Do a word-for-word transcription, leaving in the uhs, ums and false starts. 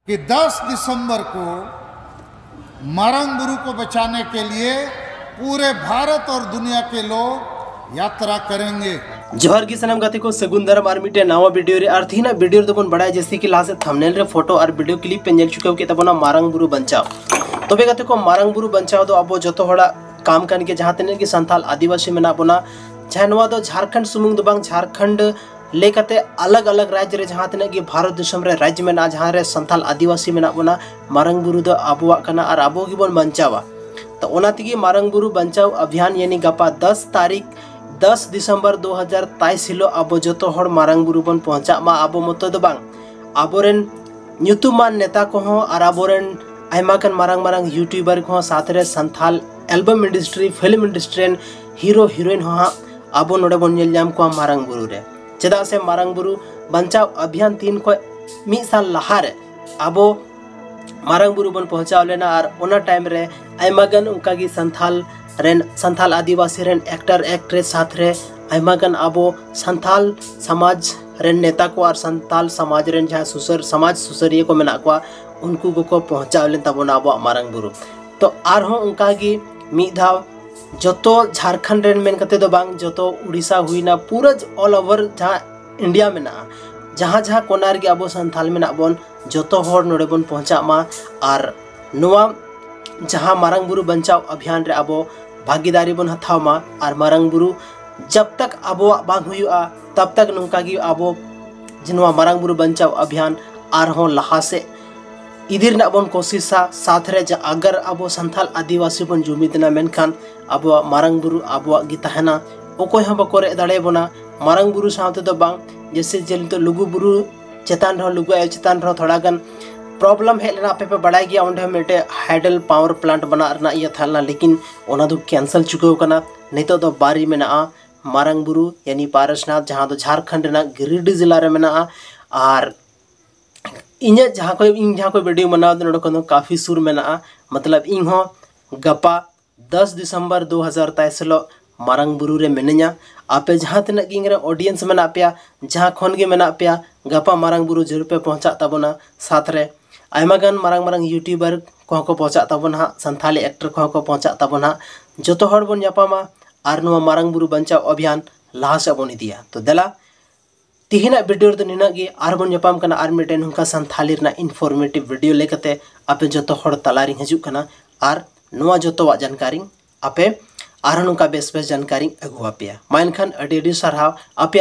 कि दस दिसंबर को मारंग बुरु को बचाने के लिए पूरे भारत और दुनिया के लोग यात्रा करेंगे। ᱡᱚᱦᱟᱨ ᱜᱮ ᱥᱟᱱᱟᱢ ᱜᱟᱛᱮ ᱠᱚ, ᱥᱟᱹᱜᱩᱱ ᱫᱟᱨᱟᱢ ᱟᱨ ᱢᱤᱫᱴᱮᱱ ᱱᱟᱣᱟ ᱵᱷᱤᱰᱤᱭᱳ ᱨᱮ᱾ ᱟᱨ ᱛᱮᱦᱮᱧᱟᱜ ᱵᱷᱤᱰᱤᱭᱳ ᱨᱮᱫᱚ ᱵᱚᱱ ᱵᱟᱲᱟᱭᱟ, ᱡᱮᱭᱥᱮ ᱠᱤ ᱞᱟᱦᱟ ᱥᱮᱫ ᱛᱷᱟᱢᱵᱱᱮᱞ ᱨᱮ ᱯᱷᱳᱴᱳ ᱟᱨ ᱵᱷᱤᱰᱤᱭᱳ ᱠᱞᱤᱯ ᱯᱮ ᱧᱮᱞ ᱪᱩᱠᱟᱹᱣ ᱠᱮᱫ ᱛᱟᱵᱚᱱᱟ, ᱢᱟᱨᱟᱝ ᱵᱩᱨᱩ ᱵᱟᱧᱪᱟᱣ᱾ ᱛᱚᱵᱮ ᱜᱟᱛᱮ ᱠᱚ, ᱢᱟᱨᱟᱝ ᱵᱩᱨᱩ ᱵᱟᱧᱪᱟᱣ ᱫᱚ ᱟᱵᱚ ᱡᱚᱛᱚ ᱦᱚᱲᱟᱜ ᱠᱟᱢ ᱠᱟᱱ ᱜᱮᱭᱟ᱾ ᱡᱟᱦᱟᱸ ᱛᱤᱱᱟᱹᱜ ᱜᱮ ᱥᱟᱱᱛᱟᱞ ᱟᱹᱫᱤᱵᱟᱹᱥᱤ ᱢᱮᱱᱟᱜ ᱵᱚᱱᱟ, ᱪᱟᱦᱮ ᱱᱚᱣᱟ ᱫᱚ ᱡᱷᱟᱲᱠᱷᱚᱸᱰ ᱥᱩᱢᱩᱝ ᱫᱚ ᱵᱟᱝ, ᱡᱷᱟᱲᱠᱷᱚᱸᱰ ᱞᱮᱠᱟᱛᱮ ᱟᱞᱟᱜᱽ ᱟᱞᱟᱜᱽ ᱨᱟᱡᱽ ᱨᱮ ᱡᱟᱦᱟᱸ ᱛᱤᱱᱟᱹᱜ ᱜᱮ ᱵᱷᱟᱨᱚᱛ ᱫᱤᱥᱚᱢ ᱨᱮ ᱨᱟᱡᱽ ᱢᱮᱱᱟᱜᱼᱟ, ᱡᱟᱦᱟᱸ ᱨᱮ ᱥᱟᱱᱛᱟᱞ ᱟᱹᱫᱤᱵᱟᱹᱥᱤ ᱢᱮᱱᱟᱜ ᱵᱚᱱᱟ, ᱢᱟᱨᱟᱝ ᱵᱩᱨᱩ ᱫᱚ ᱟᱵᱚᱣᱟᱜ ᱠᱟᱱᱟ ᱟᱨ ᱟᱵᱚ ᱜᱮᱵᱚᱱ ᱵᱟᱧᱪᱟᱣᱟ᱾ ᱛᱚ ᱚᱱᱟ ᱛᱮᱜᱮ ᱢᱟᱨᱟᱝ ᱵᱩᱨᱩ ᱵᱟᱧᱪᱟᱣ ᱟᱵᱷᱤᱭᱟᱱ, ᱭᱟᱱᱤ ᱜᱟᱯᱟ ᱫᱚᱥ ᱛᱟᱹᱨᱤᱠᱷ, ᱫᱚᱥ ᱫᱤᱥᱚᱢᱵᱚᱨ ᱫᱩ ᱦᱟᱡᱟᱨ ᱛᱮᱭᱤᱥ ᱦᱤᱞᱳᱜ ᱟᱵᱚ ᱡᱚᱛᱚ ᱦᱚᱲ ᱢᱟᱨᱟᱝ ᱵᱩᱨᱩ ᱵᱚᱱ ᱯᱚᱦᱚᱸᱪᱟᱜ ᱢᱟ᱾ ᱟᱵᱚ ᱢᱚᱛᱚ ᱫᱚ ᱵᱟᱝ, ᱟᱵᱚᱨᱮᱱ ᱧᱩᱛᱩᱢᱟᱱ ᱱᱮᱛᱟ ᱠᱚᱦᱚᱸ ᱟᱨ ᱟᱵᱚᱨᱮᱱ ᱟᱭᱢᱟ ᱜᱟᱱ ᱢᱟᱨᱟᱝ ᱢᱟᱨᱟᱝ ᱭᱩᱴᱩᱵᱟᱨ ᱠᱚᱦᱚᱸ, ᱥᱟᱶᱛᱮ ᱨᱮ Santhal album industry, film industry ᱨᱮᱱ ᱦᱤᱨᱳ ᱦᱤᱨᱳᱭᱤᱱ ᱦᱚᱸ ᱦᱟᱸᱜ ᱟᱵᱚ ᱱᱚᱰᱮ ᱵᱚᱱ ᱧᱮᱞ ᱧᱟᱢ ᱠᱚᱣᱟ ᱢᱟᱨᱟᱝ ᱵᱩᱨᱩ ᱨᱮ᱾ ᱪᱮᱫᱟᱜ ᱥᱮ ᱢᱟᱨᱟᱝ ᱵᱩᱨᱩ ᱵᱟᱧᱪᱟᱣ ᱟᱵᱷᱤᱭᱟᱱ ᱛᱤᱱ ᱠᱷᱚᱱ ᱢᱤᱫ ᱥᱟᱞ ᱞᱟᱦᱟᱨᱮ ᱟᱵᱚ ᱢᱟᱨᱟᱝ ᱵᱩᱨᱩ ᱵᱚᱱ ᱯᱚᱦᱚᱸᱪᱟᱣ ᱞᱮᱱᱟ, ᱟᱨ ᱚᱱᱟ ᱴᱟᱭᱤᱢ ᱨᱮ ᱟᱭᱢᱟ ᱜᱟᱱ ᱚᱱᱠᱟᱜᱮ ᱥᱟᱱᱛᱷᱟᱞ ᱨᱮᱱ, ᱥᱟᱱᱛᱷᱟᱞ ᱟᱹᱫᱤᱵᱟᱹᱥᱤ ᱨᱮᱱ ᱮᱠᱴᱟᱨ ᱮᱠᱴᱨᱮᱥ, ᱥᱟᱶᱛᱮ ᱨᱮ ᱟᱭᱢᱟ ᱜᱟᱱ ᱟᱵᱚ ᱥᱟᱱᱛᱷᱟᱞ ᱥᱚᱢᱟᱡᱽ ᱨᱮᱱ ᱱᱮᱛᱟ ᱠᱚ ᱟᱨ ᱥᱟᱱᱛᱟᱞ ᱥᱚᱢᱟᱡᱽ ᱨᱮᱱ ᱡᱟᱦᱟᱸ ᱥᱩᱥᱟᱹᱨ, ᱥᱚᱢᱟᱡᱽ ᱥᱩᱥᱟᱹᱨᱤᱭᱟᱹ ᱠᱚ ᱢᱮᱱᱟᱜ ᱠᱚᱣᱟ, ᱩᱱᱠᱩ ᱠᱚᱠᱚ ᱯᱚᱦᱚᱸᱪᱟᱣ ᱞᱮᱱ ᱛᱟᱵᱚᱱᱟ ᱟᱵᱚᱣᱟᱜ ᱢᱟᱨᱟᱝ ᱵᱩᱨᱩ᱾ ᱛᱚ ᱟᱨᱦᱚᱸ ᱚᱱᱠᱟᱜᱮ ᱢᱤᱫ ᱫᱷᱟᱣ ᱡᱚᱛᱚ ᱡᱷᱟᱲᱠᱷᱚᱸᱰ ᱨᱮᱱ ᱢᱮᱱ ᱠᱟᱛᱮ ᱫᱚ ᱵᱟᱝ, ᱡᱚᱛᱚ ᱩᱲᱤᱥᱥᱟ ᱦᱩᱭᱱᱟ, ᱯᱩᱨᱟᱹ all over ᱡᱟᱦᱟᱸ ᱤᱱᱰᱤᱭᱟ ᱢᱮᱱᱟᱜᱼᱟ, ᱡᱟᱦᱟᱸ ᱡᱟᱦᱟᱸ ᱠᱚᱱᱟ ᱨᱮᱜᱮ ᱟᱵᱚ ᱥᱟᱱᱛᱟᱞ ᱢᱮᱱᱟᱜ ᱵᱚᱱ, ᱡᱚᱛᱚ ᱦᱚᱲ ᱱᱚᱰᱮ ᱵᱚᱱ ᱯᱚᱦᱚᱸᱪᱟᱜ ᱢᱟ᱾ ᱟᱨ ᱱᱚᱣᱟ ᱡᱟᱦᱟᱸ ᱢᱟᱨᱟᱝ ᱵᱩᱨᱩ ᱵᱟᱧᱪᱟᱣ ᱟᱵᱷᱤᱭᱟᱱ ᱨᱮ ᱟᱵᱚ ᱵᱷᱟᱜᱤᱫᱟᱨᱤ ᱵᱚᱱ ᱦᱟᱛᱟᱣ ᱢᱟ᱾ ᱟᱨ ᱢᱟᱨᱟᱝ ᱵᱩᱨᱩ ᱡᱟᱵ ᱛᱟᱠ ᱟᱵᱚᱣᱟᱜ ᱵᱟᱝ ᱦᱩᱭᱩᱜᱼᱟ, ᱛᱟᱵ ᱛᱟᱠ ᱱᱚᱝᱠᱟ ᱜᱮ ᱟᱵᱚ ᱡᱮ ᱱᱚᱣᱟ ᱢᱟᱨᱟᱝ ᱵᱩᱨᱩ ᱵᱟᱧᱪᱟᱣ ᱟᱵᱷᱤᱭᱟᱱ ᱟᱨᱦᱚᱸ ᱞᱟᱦᱟ ᱥᱮᱫ ᱤᱫᱤ ᱨᱮᱱᱟᱜ ᱵᱚᱱ ᱠᱳᱥᱤᱥᱟ᱾ ᱥᱟᱛ ᱨᱮ ᱡᱟ-, ᱟᱜᱟᱨ ᱟᱵᱚ ᱥᱟᱱᱛᱟᱞ ᱟᱹᱫᱤᱵᱟᱹᱥᱤ ᱵᱚᱱ ᱡᱩᱢᱤᱫ ᱮᱱᱟ, ᱢᱮᱱᱠᱷᱟᱱ ᱟᱵᱚᱣᱟᱜ ᱢᱟᱨᱟᱝ ᱵᱩᱨᱩ ᱟᱵᱚᱣᱟᱜ ᱜᱮ ᱛᱟᱦᱮᱱᱟ, ᱚᱠᱚᱭ ᱦᱚᱸ ᱵᱟᱠᱚ ᱨᱮᱡ ᱫᱟᱲᱮᱭᱟᱵᱚᱱᱟ᱾ ᱢᱟᱨᱟᱝ ᱵᱩᱨᱩ ᱥᱟᱶᱛᱮ ᱫᱚ ᱵᱟᱝ, ᱡᱮᱭᱥᱮ ᱡᱮ ᱱᱤᱛᱚᱜ ᱞᱩᱜᱩ ᱵᱩᱨᱩ ᱪᱮᱛᱟᱱ ᱨᱮᱦᱚᱸ, ᱞᱩᱜᱩ ᱟᱭᱳ ᱪᱮᱛᱟᱱ ᱨᱮᱦᱚᱸ ᱛᱷᱚᱲᱟ ᱜᱟᱱ ᱯᱨᱚᱵᱞᱮᱢ ᱦᱮᱡ ᱞᱮᱱᱟ, ᱟᱯᱮ ᱯᱮ ᱵᱟᱲᱟᱭ ᱜᱮᱭᱟ, ᱚᱸᱰᱮ ᱦᱚᱸ ᱢᱤᱫᱴᱮᱡ ᱦᱟᱭᱰᱮᱞ ᱯᱟᱣᱟᱨ ᱯᱞᱟᱱᱴ ᱵᱮᱱᱟᱣ ᱨᱮᱱᱟᱜ ᱤᱭᱟᱹ ᱛᱟᱦᱮᱸ ᱞᱮᱱᱟ, ᱞᱮᱠᱤᱱ ᱚᱱᱟ ᱫᱚ ᱠᱮᱱᱥᱮᱞ ᱪᱩᱠᱟᱹᱣ ᱠᱟᱱᱟ᱾ ᱱᱤᱛᱚᱜ ᱫᱚ ᱵᱟᱨ ᱨᱮ ᱢᱮᱱᱟᱜᱼᱟ, ᱢᱟᱨᱟᱝ ᱵᱩᱨᱩ ᱭᱟᱱᱤ ᱯᱟᱨᱮᱥᱱᱟᱛᱷ, ᱡᱟᱦᱟᱸ ᱫᱚ ᱡᱷᱟᱲᱠᱷᱚᱸᱰ ᱨᱮᱱᱟᱜ ᱜᱤᱨᱤᱰᱤ ᱡᱮᱞᱟ ᱨᱮ ᱢᱮᱱᱟᱜᱼᱟ᱾ ᱟᱨ ᱤᱧᱟᱹᱜ ᱡᱟᱦᱟᱸ ᱠᱷᱚᱱ, ᱤᱧ ᱡᱟᱦᱟᱸ ᱠᱷᱚᱱ ᱵᱷᱤᱰᱤᱭᱳ ᱵᱮᱱᱟᱣ ᱫᱟ, ᱱᱚᱰᱮ ᱠᱷᱚᱱ ᱫᱚ ᱠᱟᱯᱷᱤ ᱥᱩᱨ ᱢᱮᱱᱟᱜᱼᱟ᱾ ᱢᱚᱛᱞᱚᱵ ᱤᱧ ᱦᱚᱸ ᱜᱟᱯᱟ ᱫᱚᱥ ᱫᱤᱥᱚᱢᱵᱚᱨ ᱫᱩ ᱦᱟᱡᱟᱨ ᱛᱮᱭᱤᱥ ᱦᱤᱞᱳᱜ ᱢᱟᱨᱟᱝ ᱵᱩᱨᱩ ᱨᱮ ᱢᱤᱱᱟᱹᱧᱟ᱾ ᱟᱯᱮ ᱡᱟᱦᱟᱸ ᱛᱤᱱᱟᱹᱜ ᱜᱮ ᱤᱧ ᱨᱮᱱ ᱚᱰᱤᱭᱮᱱᱥ ᱢᱮᱱᱟᱜ ᱯᱮᱭᱟ, ᱡᱟᱦᱟᱸ ᱠᱷᱚᱱ ᱜᱮ ᱢᱮᱱᱟᱜ ᱯᱮᱭᱟ, ᱜᱟᱯᱟ ᱢᱟᱨᱟᱝ ᱵᱩᱨᱩ ᱡᱟᱹᱨᱩᱲ ᱯᱮ ᱯᱚᱦᱚᱸᱪᱟᱜ ᱛᱟᱵᱚᱱᱟ᱾ ᱥᱟᱛ ᱨᱮ ᱟᱭᱢᱟ ᱜᱟᱱ ᱢᱟᱨᱟᱝ ᱢᱟᱨᱟᱝ YouTuber ᱠᱚᱦᱚᱸ ᱠᱚ ᱯᱚᱦᱪᱟᱜ ᱛᱟᱵᱚᱱᱟ ᱦᱟᱸᱜ, ᱥᱟᱱᱛᱷᱟᱞᱤ actor ᱠᱚᱦᱚᱸ ᱠᱚ ᱯᱚᱦᱪᱟᱜ ᱛᱟᱵᱚᱱᱟ ᱦᱟᱸᱜ᱾ ᱡᱚᱛᱚ ᱦᱚᱲ ᱵᱚᱱ ᱧᱟᱯᱟᱢᱟ ᱟᱨ ᱱᱚᱣᱟ ᱢᱟᱨᱟᱝ ᱵᱩᱨᱩ ᱵᱟᱧᱪᱟᱣ ᱚᱵᱷᱤᱭᱟᱱ ᱞᱟᱦᱟ ᱥᱮᱫ ᱵᱚᱱ ᱤᱫᱤᱭᱟ᱾ ᱛᱚ ᱫᱮᱞᱟ, ᱛᱤᱦᱤᱧᱟᱜ video ᱨᱮᱫᱚ ᱱᱤᱱᱟᱹᱜ ᱜᱮ᱾ ᱟᱨᱵᱚᱱ ᱧᱟᱯᱟᱢ ᱠᱟᱱᱟ ᱟᱨ ᱢᱤᱫᱴᱮᱱ ᱱᱚᱝᱠᱟ ᱥᱟᱱᱛᱷᱟᱞᱤ ᱨᱮᱱᱟᱜ informative video ᱞᱟᱹᱭ ᱠᱟᱛᱮ ᱟᱯᱮ ᱡᱚᱛᱚ ᱦᱚᱲ ᱛᱟᱞᱟᱨᱤᱧ ᱦᱤᱡᱩᱜ ᱠᱟᱱᱟ ᱟᱨ ᱱᱚᱣᱟ ᱡᱚᱛᱚᱣᱟᱜ ᱡᱟᱱᱠᱟᱨᱤ ᱟᱯᱮ ᱟᱨᱦᱚᱸ ᱱᱚᱝᱠᱟ ᱵᱮᱥ ᱵᱮᱥ ᱡᱟᱱᱠᱟᱨᱤᱧ ᱟᱹᱜᱩ ᱟᱯᱮᱭᱟ᱾ ᱢᱟ ᱮᱱᱠᱷᱟᱱ ᱟᱹᱰᱤ ᱟᱹᱰᱤ ᱥᱟᱨᱦᱟᱣ ᱟᱯᱮᱭᱟᱜ